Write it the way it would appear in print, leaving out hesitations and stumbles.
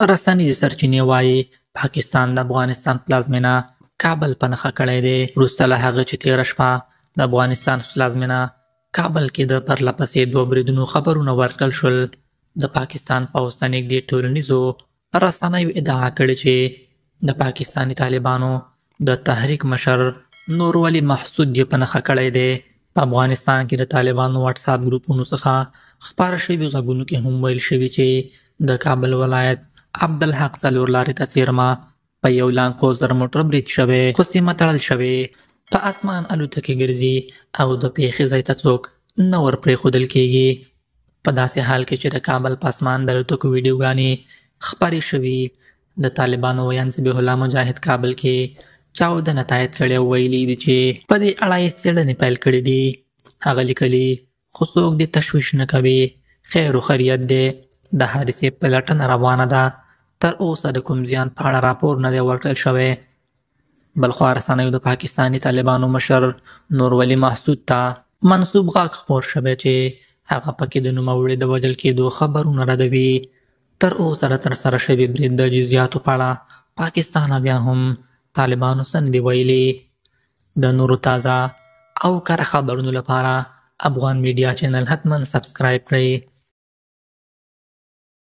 رسنیزې سرچینې وايي، پاکستان د افغانستان پلازمېنه کابل په نښه کړی دی. وروسته له هغه چې تېره شپه د افغانستان پلازمېنه کابل کې د پرلپسې دوو بریدونو خبرونه ورکړل شول، د پاکستان پوځ ته نږدې ټولنیزو رسنیو ادعا کړې چې د پاکستاني طالبانو د تحریک مشر نور ولي محسود یې په نښه کړی دی. په افغانستان کې د طالبانو وټساپ ګروپونو څخه خپاره شوي غږونو کې هم ویل شوي چې د کابل ولایت عبدالحق څلور لارې ته څېرمه په یو لانکوزر موټر برید شوی، خو سیمه تړل شوې، په اسمان الوتکې ګرځي او د پېښې ځای ته څوک نه ور پرېښودل کېږي. په داسې حال کې چې د کابل په اسمان د الوتکو ویډیوګانې خپرې شوي، د طالبانو ویاند ذبیح الله مجاهد کابل کې چاودنه تایید کړې او ویلي دي چې په دې اړه یې څېړنې پیل کړې دي. هغه لیکلي، خو څوک دې تشویش نه کوي، خیر و خیریت دی، د حادثې پلټنه روانه ده، تر اوسه د کوم زیان په اړه راپور نه دی ورکړل شوی. بلخوا رسنیو د پاکستاني طالبانو مشر نور ولي محسود ته منسوب غږ خپور شوی چې هغه پکې د نوموړي د وژل کېدو خبرونه ردوي. تر اوسه د ترسره شوي برید د جزیاتو په اړه پاکستان بیا هم طالبانو څه نه دي ویلي. د نورو تازه او کره خبرونو لپاره افغان میډیا چینل حتما سبسکرایب کړئ.